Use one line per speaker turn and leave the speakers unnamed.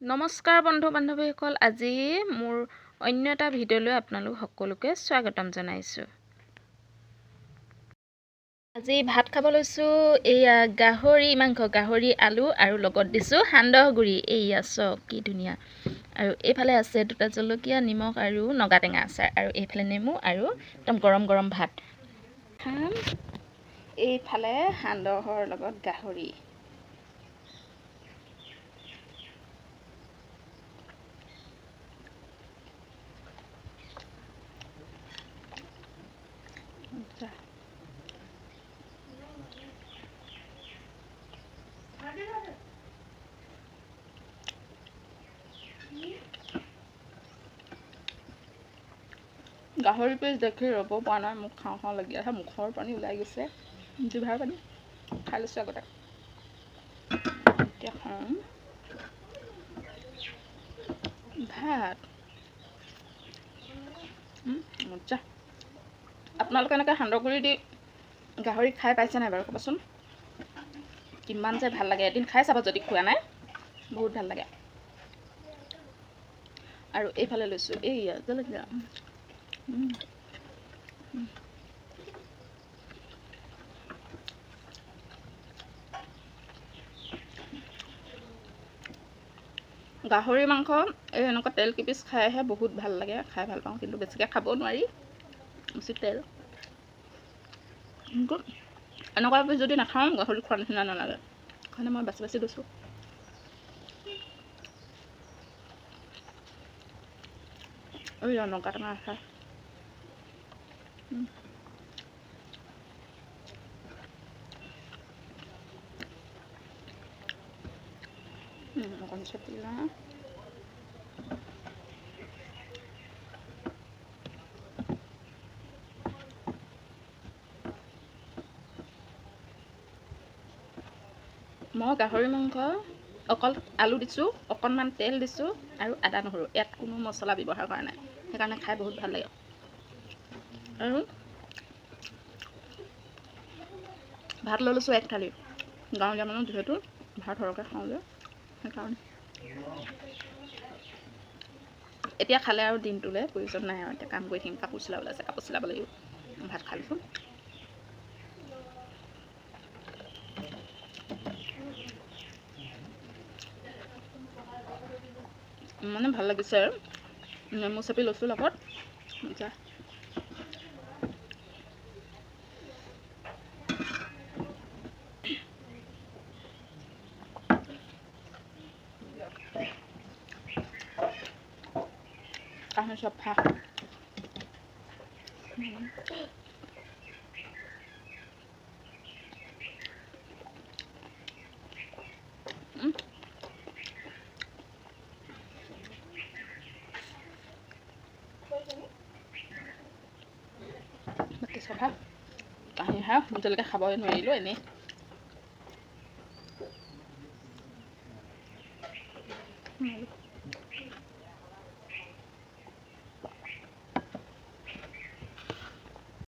নমস্কাৰ বন্ধু বান্ধৱীসকল, আজি মোৰ অন্য এটা ভিডিঅ'লৈ আপোনালোক সকলোকে স্বাগতম জনাইছোঁ। আজি ভাত খাব লৈছোঁ। এইয়া গাহৰি মাংস, গাহৰি আলু আৰু লগত দিছোঁ সান্দহ গুড়ি। এইয়া চাওক কি ধুনীয়া। আৰু এইফালে আছে দুটা জলকীয়া, নিমখ আৰু নগা টেঙা আচাৰ, আৰু এইফালে নেমু আৰু একদম গৰম গৰম ভাত খাম। এইফালে সান্দহৰ লগত গাহৰি।
গাহৰি পিচ দেখি ৰ'ব পৰা নাই, মোক খাওঁ খাওঁ লাগি আছে, মুখৰ পানী ওলাই গৈছে, জিভাৰ পানী। খাই লৈছোঁ আগতে, এতিয়া খাওঁ ভাত। মজা। আপোনালোকে এনেকৈ সান্দহগুড়ি দি গাহৰি খাই পাইছে নাই বাৰু ক'বচোন, কিমান যে ভাল লাগে। এদিন খাই চাব যদি খোৱা নাই, বহুত ভাল লাগে। আৰু এইফালে লৈছোঁ এইয়া জলকীয়া। গাহৰি মাংস এই এনেকুৱা তেল কেইপিচ খাইহে বহুত ভাল লাগে, খাই ভাল পাওঁ, কিন্তু বেছিকৈ খাব নোৱাৰি, বেছি তেল। কিন্তু এনেকুৱা পিচ যদি নাখাওঁ গাহৰি খোৱাৰ নিচিনা নালাগে, সেইকাৰণে মই বাচি বাচি লৈছোঁ। এই নগা টেঙা আচাৰ। অকণ চেপি লওঁ। মই গাহৰি মাংস অকল আলু দিছোঁ, অকণমান তেল দিছোঁ আৰু আদা নহৰু, ইয়াত কোনো মছলা ব্যৱহাৰ কৰা নাই, সেইকাৰণে খাই বহুত ভাল লাগে। আৰু ভাত লৈ লৈছোঁ এক থালি, গাঁৱলীয়া মানুহ যিহেতু ভাত সৰহকৈ খাওঁ যে, সেইকাৰণে। এতিয়া খালে আৰু দিনটোলৈ প্ৰয়োজন নাই আৰু, এতিয়া কাম কৰি থাকিম, কাপোৰ চিলাবলৈ আছে, কাপোৰ চিলাব লাগিব। ভাত খাই লৈছোঁ। মানে ভাল লাগিছে আৰু নেমু চেপি লৈছোঁ লগত। মজা। কাঁহী চফা। বাকী চফা কাঁহী খাই এতিয়ালৈকে খাবই নোৱাৰিলোঁ এনেই।